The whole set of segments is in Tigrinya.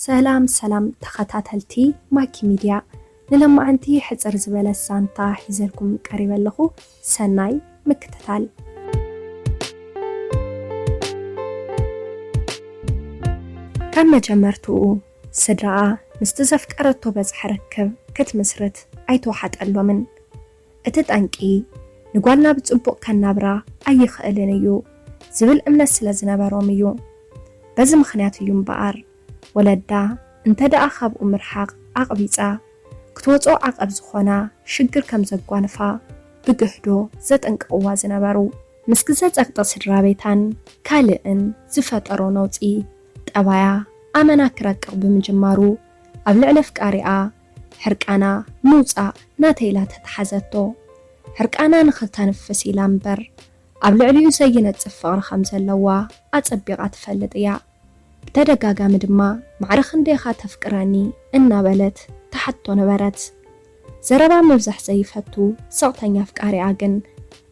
ሰላም ሰላም ተኸታተልቲ ማኪ ሚድያ፣ ንለማዓንቲ ሕጽር ዝበለ ዛንታ ሒዘልኩም ቀሪበ ኣለኹ። ሰናይ ምክትታል። ካብ መጀመርትኡ ስድራኣ ምስቲ ዘፍቀረቶ በጽሐ ርክብ ክትምስርት ኣይተዋሓጠሎምን። እቲ ጠንቂ ንጓልና ብጽቡቕ ከናብራ ኣይኽእልን እዩ ዝብል እምነት ስለ ዝነበሮም እዩ። በዚ ምኽንያት እዩ እምበኣር ወለዳ እንተ ደኣ ካብኡ ምርሓቕ ኣቕቢጻ ክትወጾ ዓቐብ ዝኾና ሽግር ከም ዘጓንፋ ብግህዶ ዘጠንቅቕዋ ዝነበሩ። ምስ ግዘ ጸቕጢ ስድራ ቤታን ካልእን ዝፈጠሮ ነውጺ ጠባያ ኣመና ክረቅቕ ብምጅማሩ ኣብ ልዕሊ ኣፍቃሪኣ ሕርቃና ምውጻእ ናተይ ኢላ ተተሓዘቶ። ሕርቃና ንኽተንፍስ ኢላ እምበር ኣብ ልዕሊኡ ዘይነጽፍ ፍቕሪ ከም ዘለዋ ኣጸቢቓ ትፈልጥ እያ። ብተደጋጋሚ ድማ ማዕረ ክንደይ ኢኻ ተፍቅረኒ እናበለት ትሓቶ ነበረት። ዘረባ ምብዛሕ ዘይፈቱ ስቕተኛ ኣፍቃሪኣ ግን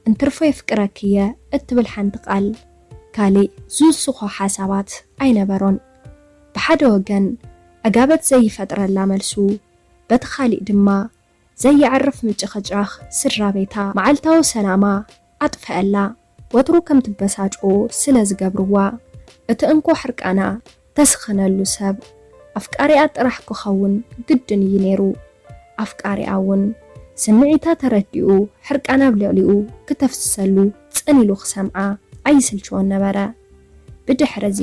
እንትርፎ የፍቅረኪ እየ እትብል ሓንቲ ቃል ካሊእ ዝውስኾ ሓሳባት ኣይነበሮን። ብሓደ ወገን ዕጋበት ዘይፈጥረላ መልሱ፣ በቲ ካሊእ ድማ ዘየዕርፍ ምጭኽጫኽ ስድራ ቤታ መዓልታዊ ሰላማ ኣጥፈኣላ። ወትሩ ከም ትበሳጮ ስለ ዝገብርዋ፣ እቲ እንኮ ሕርቃና ተስኽነሉ ሰብ ኣፍቃሪኣ ጥራሕ ክኸውን ግድን እዩ ነይሩ። ኣፍቃሪኣ እውን ስምዒታ ተረዲኡ ሕርቃና ኣብ ልዕሊኡ ክተፍስሰሉ ጽን ኢሉ ክሰምዓ ኣይስልችዎን ነበረ። ብድሕርዚ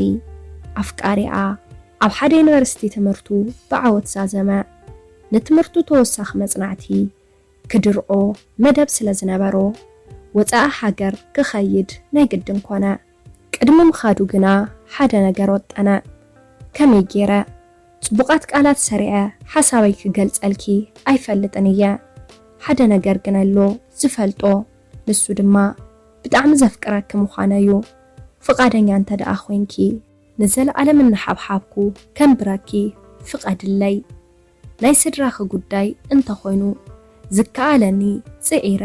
ኣፍቃሪኣ ኣብ ሓደ ዩኒቨርሲቲ ትምህርቱ ብዓወት ዛዘመ። ንትምህርቱ ተወሳኺ መጽናዕቲ ክድርዖ መደብ ስለ ዝነበሮ፣ ወጻኢ ሃገር ክኸይድ ናይ ግድን ኮነ። ቅድሚ ምኻዱ ግና ሓደ ነገር ወጠነ። ከመይ ገይረ ጽቡቓት ቃላት ሰሪዐ ሓሳበይ ክገልጸልኪ ኣይፈልጥን እየ። ሓደ ነገር ግን ኣሎ ዝፈልጦ፣ ንሱ ድማ ብጣዕሚ ዘፍቅረኪ ምዃነ እዩ። ፍቓደኛ እንተ ደኣ ኮይንኪ፣ ንዘለኣለም እናሓብሓብኩ ከንብረኪ ፍቐድለይ። ናይ ስድራኺ ጉዳይ እንተኾይኑ፣ ዝከኣለኒ ጽዒረ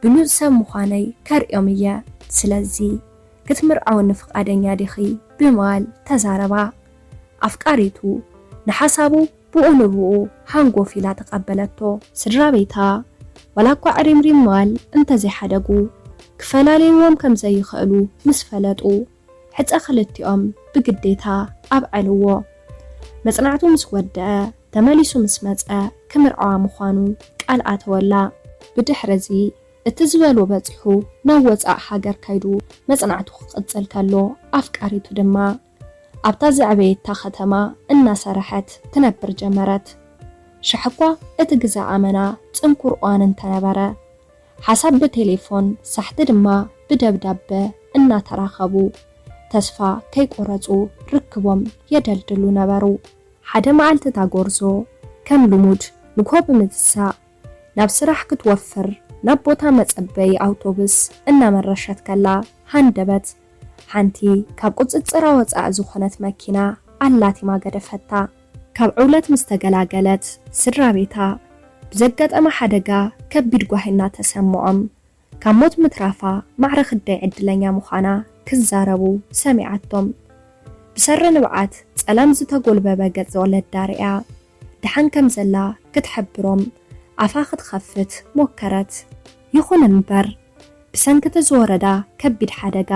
ብሉጽ ሰብ ምዃነይ ከርእዮም እየ። ስለዚ፣ ክትምርዓወኒ ፍቓደኛ ዲኺ? ብምባል ተዛረባ። ኣፍቃሪቱ ንሓሳቡ ብኡ ንብኡ ሃንጎፍ ኢላ ተቐበለቶ። ስድራ ቤታ፣ ዋላ እኳ ዕሪምሪም ምባል እንተዘይሓደጉ፣ ክፈላለይዎም ከም ዘይኽእሉ ምስ ፈለጡ፣ ሕጸ ክልቲኦም ብግዴታ ኣብዐልዎ። መጽናዕቱ ምስ ወደአ፣ ተመሊሱ ምስ መጸ፣ ክምርዓዋ ምዃኑ ቃል ኣተወላ። ብድሕርዚ፣ እቲ ዝበሎ በጺሑ ናብ ወጻእ ሃገር ከይዱ መጽናዕቱ ክቕጽል ከሎ፣ ኣፍቃሪቱ ድማ ኣብታ ዘዕበየታ ከተማ እናሰርሐት ትነብር ጀመረት። ሽሕ እኳ እቲ ግዘ ኣመና ጽንኩር እዋን እንተነበረ፣ ሓሳብ ብቴሌፎን፣ ሳሕቲ ድማ ብደብዳበ እናተራኸቡ፣ ተስፋ ከይቆረጹ ርክቦም የደልድሉ ነበሩ። ሓደ መዓልቲ እታ ጎርዞ ከም ልሙድ ንግሆ ብምትሳእ፣ ናብ ስራሕ ክትወፍር ናብ ቦታ መጸበዪ ኣውቶቡስ እናመረሸት ከላ፣ ሃንደበት ሓንቲ ካብ ቁጽጽራ ወጻኢ ዝኾነት መኪና ኣላቲማ ገደፈታ። ካብ ዕውለት ምስ ተገላገለት፣ ስድራ ቤታ ብዘጋጠማ ሓደጋ ከቢድ ጓሂ እናተሰምዖም፣ ካብ ሞት ምትራፋ ማዕረ ክንደይ ዕድለኛ ምዃና ክዛረቡ ሰሚዓቶም። ብሰሪ ንብዓት ጸላም ዝተጎልበበ ገጽ ወለዳ ርእያ፣ ደሓን ከም ዘላ ክትሕብሮም ኣፋ ክትኸፍት ሞከረት። ይኹን እምበር፣ ብሰንኪ እቲ ዝወረዳ ከቢድ ሓደጋ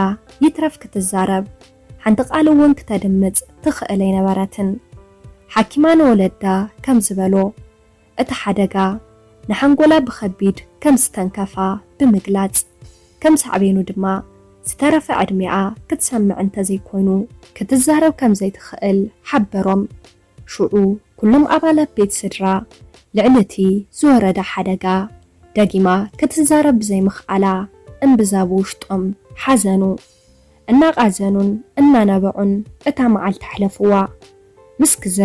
ይትረፍ ክትዛረብ፣ ሓንቲ ቃል እውን ክተድምጽ ትኽእል ኣይነበረትን። ሓኪማ ንወለዳ ከም ዝበሎ፣ እቲ ሓደጋ ንሓንጎላ ብኸቢድ ከም ዝተንከፋ ብምግላጽ፣ ከም ሳዕቤኑ ድማ ዝተረፈ ዕድሜኣ ክትሰምዕ እንተዘይኮይኑ፣ ክትዛረብ ከም ዘይትኽእል ሓበሮም። ሽዑ፣ ኩሎም ኣባላት ቤት ስድራ፣ ልዕሊ እቲ ዝወረዳ ሓደጋ ደጊማ ክትዛረብ ብዘይምኽኣላ፣ እምብዛ ብውሽጦም ሓዘኑ። እናቓዘኑን እናነበዑን እታ መዓልቲ ኣሕለፍዋ። ምስ ግዘ፣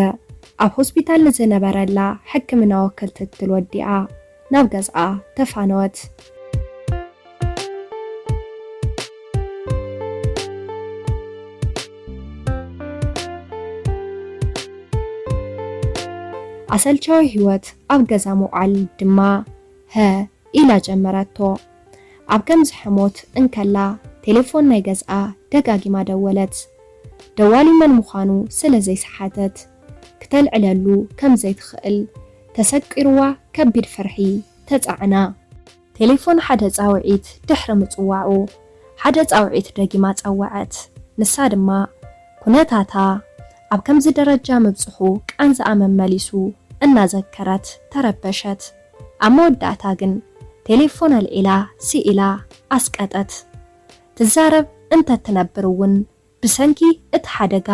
ኣብ ሆስፒታል ንዝነበረላ ሕክምናዊ ክትትል ወዲኣ፣ ናብ ገዝኣ ተፋነወት። ኣሰልቻዊ ህይወት ኣብ ገዛ ምውዓል ድማ ሀ ኢላ ጀመረቶ። ኣብ ከምዚ ሕሞት እንከላ፣ ቴሌፎን ናይ ገዝኣ ደጋጊማ ደወለት። ደዋሊ መን ምዃኑ ስለ ዘይሰሓተት፣ ክተልዕለሉ ከም ዘይትኽእል ተሰቂርዋ ከቢድ ፍርሒ ተጻዕና። ቴሌፎን ሓደ ጻውዒት ድሕሪ ምጽዋዑ፣ ሓደ ጻውዒት ደጊማ ጸወዐት። ንሳ ድማ ኩነታታ ኣብ ከምዚ ደረጃ ምብጽሑ ቃንዛኣ መመሊሱ እናዘከረት ተረበሸት። ኣብ መወዳእታ ግን ቴሌፎን ኣልዒላ ስኢላ ኣስቀጠት። ትዛረብ እንተ ትነብር እውን ብሰንኪ እቲ ሓደጋ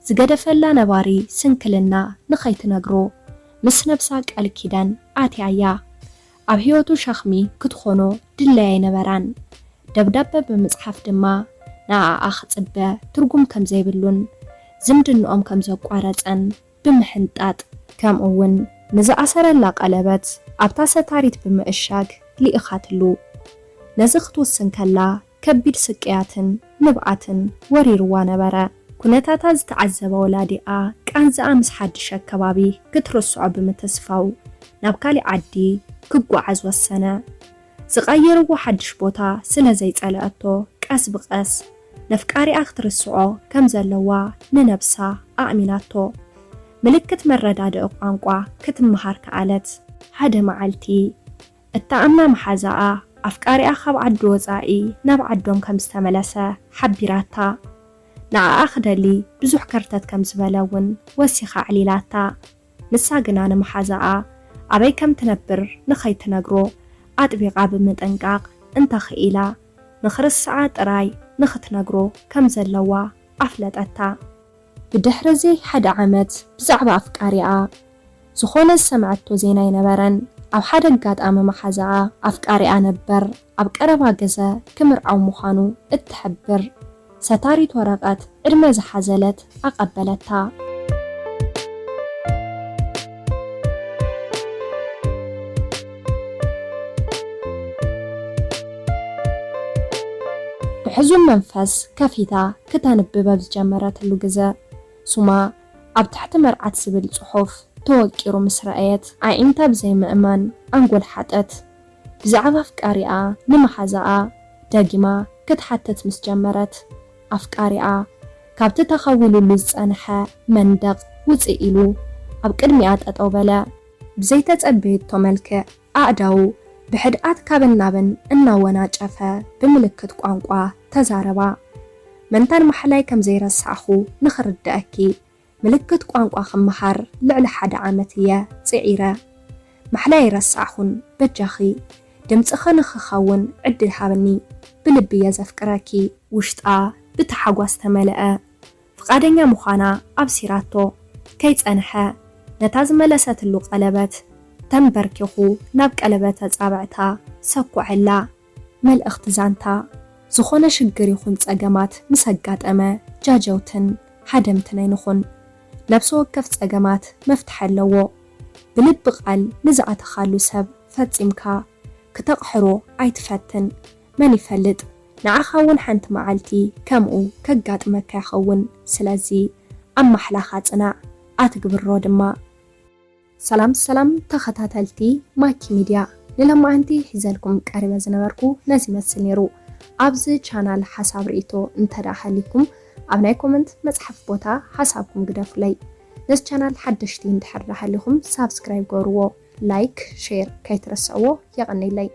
ዝገደፈላ ነባሪ ስንክልና ንኸይትነግሮ ምስ ነብሳ ቃል ኪዳን ኣትያያ። ኣብ ህይወቱ ሸኽሚ ክትኾኖ ድለያ ኣይነበራን። ደብዳበ ብምጽሓፍ ድማ ንኣኣ ክጽበ ትርጉም ከም ዘይብሉን ዝምድንኦም ከም ዘቋረጸን ብምሕንጣጥ፣ ከምኡ እውን ንዝኣሰረላ ቀለበት ኣብታ ሰታሪት ብምእሻግ ልኢኻትሉ። ነዚ ክትውስን ከላ ከቢድ ስቅያትን ንብኣትን ወሪርዋ ነበረ። ኩነታታ ዝተዓዘበ ወላዲኣ ቃንዛኣ ምስ ሓድሽ ኣከባቢ ክትርስዖ ብምትስፋው ናብ ካሊእ ዓዲ ክጓዓዝ ወሰነ። ዝቐየርዎ ሓድሽ ቦታ ስለ ዘይጸልኣቶ ቀስ ብቐስ ነፍቃሪኣ ክትርስዖ ከም ዘለዋ ንነብሳ ኣእሚናቶ። ምልክት መረዳድኢ ቋንቋ ክትመሃር ከኣለት። ሓደ መዓልቲ እትኣምና መሓዛኣ ኣፍቃሪኣ ካብ ዓዲ ወጻኢ ናብ ዓዶም ከም ዝተመለሰ ሓቢራታ። ንዓኣ ክደሊ ብዙሕ ከርተት ከም ዝበለ እውን ወሲኻ ኣዕሊላታ። ንሳ ግና ንመሓዛኣ ኣበይ ከም ትነብር ንኸይትነግሮ ኣጥቢቓ ብምጥንቃቕ እንተኽኢላ ንኽርስዓ ጥራይ ንኽትነግሮ ከም ዘለዋ ኣፍለጠታ። ብድሕሪ እዚ ሓደ ዓመት ብዛዕባ ኣፍቃሪኣ ዝኾነ ዝሰምዐቶ ዜና ኣይነበረን። ኣብ ሓደ ኣጋጣሚ መሓዛኣ ኣፍቃሪኣ ነበር ኣብ ቀረባ ግዘ ክምርዓው ምዃኑ እትሕብር ሰታሪት ወረቐት ዕድመ ዝሓዘለት ኣቐበለታ። ብሕዙን መንፈስ ከፊታ ክተንብብ ኣብ ዝጀመረትሉ ግዘ፣ ሱማ ኣብ ትሕቲ መርዓት ዝብል ጽሑፍ ተወቂሩ ምስ ረኣየት፣ ኣዒንታ ብዘይምእማን ኣንጎል ሓጠት። ብዛዕባ ኣፍቃሪኣ ንመሓዛኣ ደጊማ ክትሓትት ምስ ጀመረት፣ ኣፍቃሪኣ ካብቲ ተኸዊሉሉ ዝጸንሐ መንደቕ ውጽእ ኢሉ ኣብ ቅድሚኣ ጠጠው በለ። ብዘይተጸበየቶ መልክዕ ኣእዳዉ ብሕድኣት ካብን ናብን እናወናጨፈ ብምልክት ቋንቋ ተዛረባ። መንታን ማሕላይ ከም ዘይረሳዕኹ ንኽርድኣኪ፣ ምልክት ቋንቋ ክመሃር ልዕሊ ሓደ ዓመት እየ ጽዒረ። ማሕላይ ኣይረሳዕኹን፣ በጃኺ ድምጽኺ ንኽኸውን ዕድል ሃብኒ፣ ብልቢ እየ ዘፍቅረኪ። ውሽጣ ብታሓጓስ ተመልአ። ፍቓደኛ ምዃና ኣብሲራቶ። ከይጸንሐ፣ ነታ ዝመለሰትሉ ቀለበት ተንበርኪኹ ናብ ቀለበት ኣጻብዕታ ሰኩዐላ። መልእኽቲ ዛንታ፣ ዝኾነ ሽግር ይኹን ጸገማት ምስ ኣጋጠመ፣ ጃጀውትን ሃደምትን ኣይንኹን። ነፍሲ ወከፍ ጸገማት መፍትሒ ኣለዎ። ብልቢ ቃል ንዝኣተኻሉ ሰብ ፈጺምካ ክተቕሕሮ ኣይትፈትን። መን ይፈልጥ፣ ንዓኻ እውን ሓንቲ መዓልቲ ከምኡ ከጋጥመካ ይኸውን። ስለዚ ኣብ ማሕላኻ ጽናዕ፣ ኣትግብሮ ድማ። ሰላም ሰላም ተኸታተልቲ ማኪ ሚድያ፣ ንሎማዓንቲ ሒዘልኩም ቀሪበ ዝነበርኩ ነዚ ይመስል ነይሩ። ኣብዚ ቻናል ሓሳብ ርእይቶ እንተ ደኣ ሃሊኩም፣ ኣብ ናይ ኮመንት መጽሓፍ ቦታ ሓሳብኩም ግደፉለይ። ነዚ ቻናል ሓደሽቲ እንድሕር ደኣ ሃሊኹም ሳብስክራይብ ገርዎ፣ ላይክ፣ ሼር ከይትረስዕዎ። የቐንየለይ።